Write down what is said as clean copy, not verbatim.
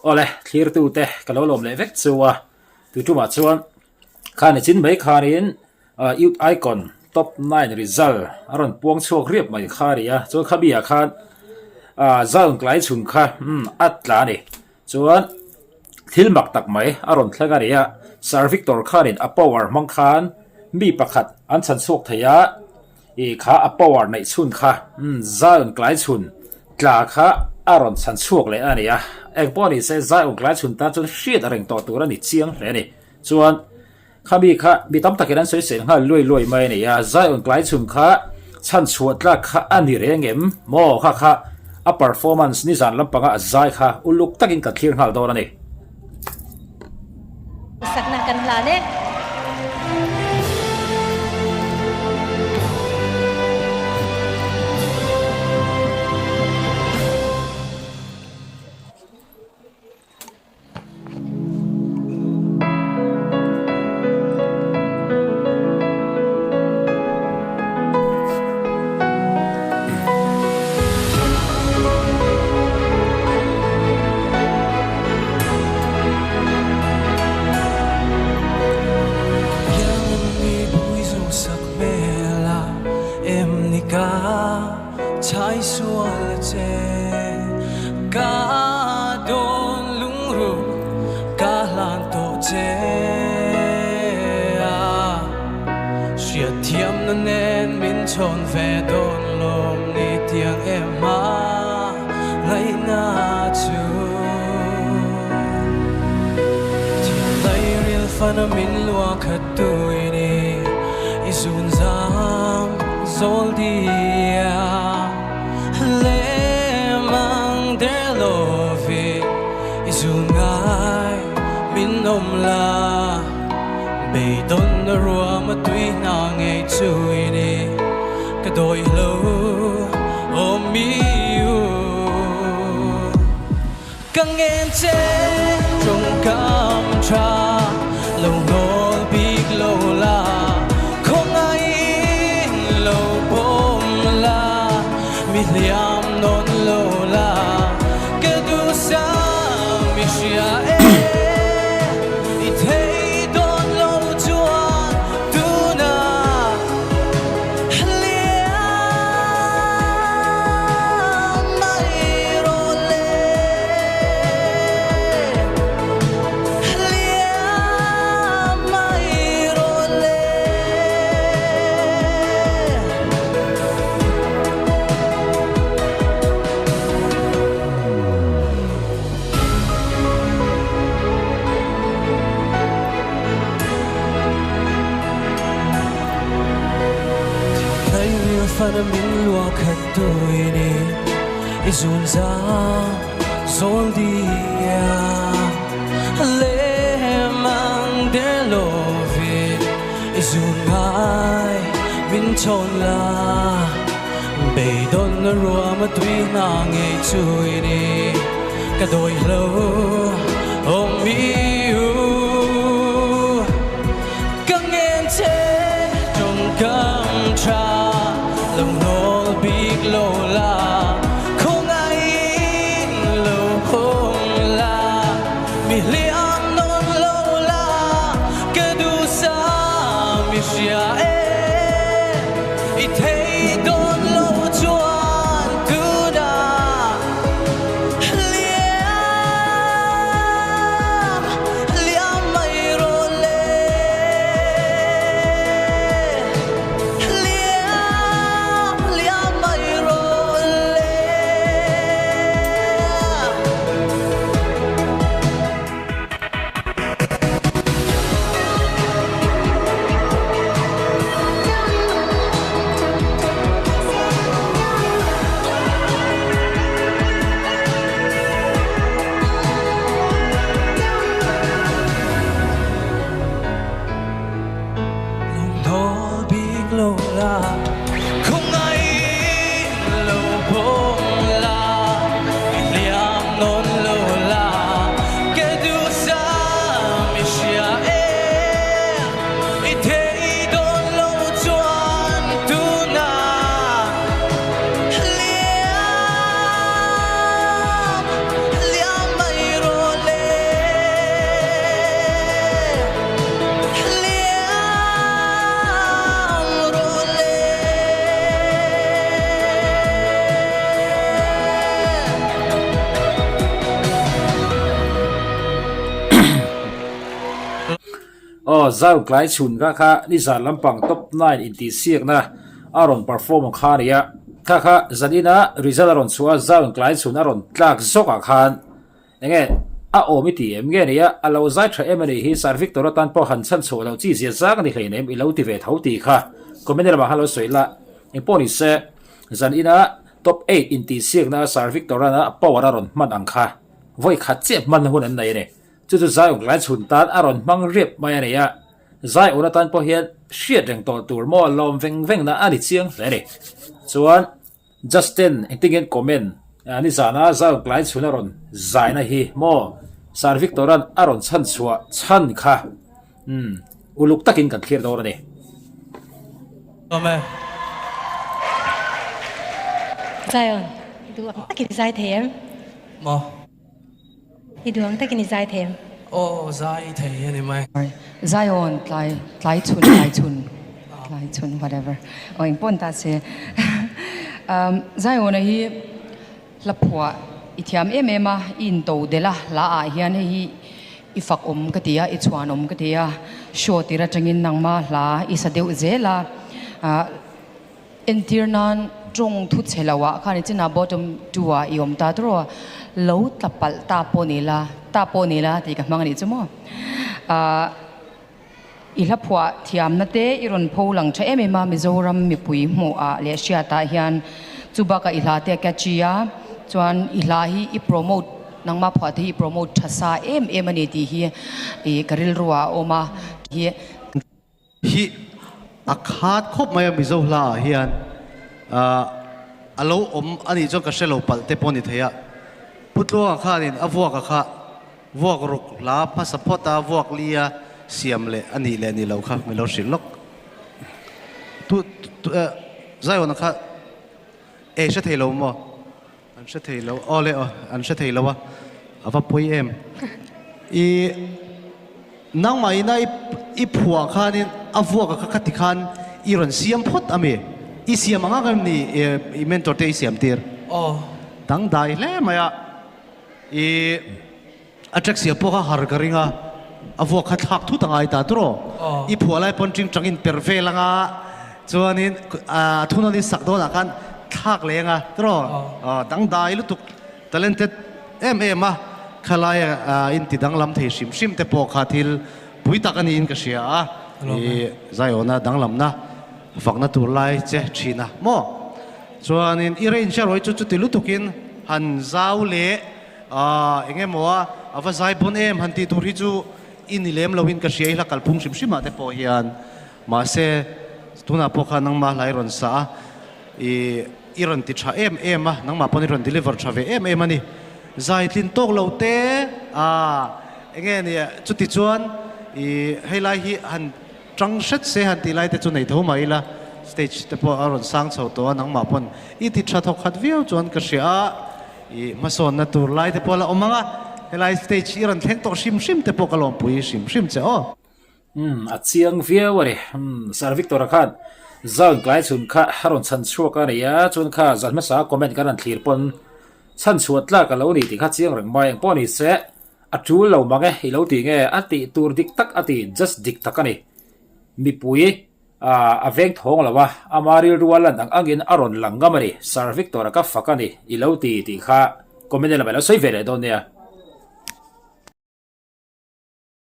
Awle, thlirtute ka lo lawm leh vek chu a, tu tumah chuan khan i chin mai khanin Youth Icon Top 9 result a rawn puang chhuak riap mai kha a ni a, chuan khami ah khan Zion tlai chhun kha a tla a ni. Chuan thil mak tak mai a rawn thleng a ni a, Sir Victor khanin a power hmang khan mi pakhat an chhan chhuak thei a, Ih kha a power neih chhun kha Zion tlai chhun tla kha a rawn chhan chhuak leh a ni a, eng pawh ni se Zion tlai chhun tan chuan hriat a reng tawh tur a ni chiang hle a ni. Chuan khami kha mi tam takin an sawi sel nghal luai luai mai a ni a, Zion tlai chhun kha chhan chhuah tlak kha a ni reng em maw kha kha a performance nizan lampanga a zai kha uluk takin ka thlir nghal dawn a ni. Sakna kan hlan e. Aw Zion tlai chhun kha kha nizan lampang top nine intihsiakna a rawn perform ang kha a ni a. Kha kha zanina result a rawn chhuah a, Zion tlai chhun a rawn tlak zawkah khan enge a awm i ti em nge ni a, a lo zai tha em a nih hi Sir Victor atan pawh han chhan chhuah loh chi zia zang a ni hleinem i lo ti ve tho tih kha comment lamah khan lo sawi la. Engpawh ni se zanina top eight intihsiakna Sir Victor ana power a rawn hman ang kha vawi khat chiah hman hun an nei a ni. Chu chu Zion tlai chhun tan a rawn hmang riap mai a ni a, Zion atan pawh hian hriat reng tawh tur maw lawm veng veng na a ni chiang hle a ni. Chuan Justin engtin nge comment nizana Zion tlai chhun a rawn zaina hi maw Sir Victor-a'n a rawn chhan chhuah chhan kha umm uluk takin kan thlir dawn a ni. Awm e. Zion, i duh ang takin i zai thei em? Maw? I duang takin i zai thei em? Aw, zai thei a ni mai. Zion, tlai, tlai chhun, tlai chhun, tlai chhun, whatever. Aw, eng pawh ni ta se. Zion-a hi hla phuah i thiam em em a, i into delh a, hla ah hian hei hi i fak awm ka ti a, i chhuan awm ka ti a, show tir atangin nangma hla i sa deuh zel a, Entir nan tawng thu chhe lo ah khan i chinah bottom two ah i awm ta tawrh a, lo tla palh ta pawh ni la, ta pawh ni la tih ka hmang a nih chu maw. Ahh i hla phuah thiamna te i rawn pho lang tha em em a Mizoram mipui hmuh ah leh hriat ah hian chu bakah i hla te a catchy a, chuan i hla hi i promote nangmah phuah te hi i promote tha sa em em a ni tih hi ih ka rilru ah a awm a hi. Hi a khat khawp mai a Mizo hla ah hian a lo awm a nih chuan ka hre lo palh te pawh a ni thei a. Pu Tluanga khanin a vuak a kha vuak ruk hla hmasa phawt a vuak li a siam leh a nih leh nih loh kha min lo hrilh lawk. Tu Zion-a kha ei hre thei lo maw? An hre thei lo, aw le aw, an hre thei lo a, a va pawi em. I nangmah ina i phuah khanin a vuak a kha kha ti khan i rawn siam phawt a mi? I siam ang ang em ni i mentor te i siam tir? Aw. Dangdai hle mai a, i a track siam pawh kha har ka ring a, a vuak kha thlak thut a ngai ta tawh. I phuah lai pawn ṭing ṭangin per vel ang a, chuanin a thunawn i sak dawnah khan thlak leng a tawh. Dangdai lutuk talented em em a, khalai a inti danglam thei hrim hrim te pawh kha thil pui tak a niin ka hria a, i Zion-a danglamna fakna tur lai che ṭhin a maw. Chuanin i range erawh hi chu chuti lutukin han zau leh Aaa, eng emaw a, a va zai bawn em han tih tur hi chu i ni lem loin ka hria i hla kalphung hrim hrim ah te pawh hian. Mahse, tunah pawh khan nangmah hla i rawn sa a, i i rawn ti tha em em a, nangmah pawn i rawn deliver tha ve em em a ni. Zai tlin tawk lo te, aaa, eng nge ni, chuti chuan i hei lai hi han tang hret se han tih lai te chu nei tho mah ila, stage te pawh a rawn sang chho tawh a, nangmah pawn i ti tha thawk khat viau chuan ka hria a. I hmasawnna tur lai te pawh a la awm ang a, helai stage i rawn thleng tawh hrim hrim te pawh ka lawmpui hrim hrim che aw. Umm a chiang viau a ni. Umm Sir Victor-a khan Zaun tlai chhun kha a rawn chhan chhuak a ni a, chuan kha zan hmasa comment kan rawn thlir pawn chhan chhuah tlak a lo ni tih kha chiang reng mai. Engpawh ni se a tul lo mang e i lo ti nge a tih tur dik tak a ti just dik tak a ni. Mipui A veng thawng lo a, ama rilru a lan ang angin a rawn lang ngam a ni. Sir Victor-a ka fak a ni, i lo ti tih kha comment lamah i lo sawi ve leh dawn nia.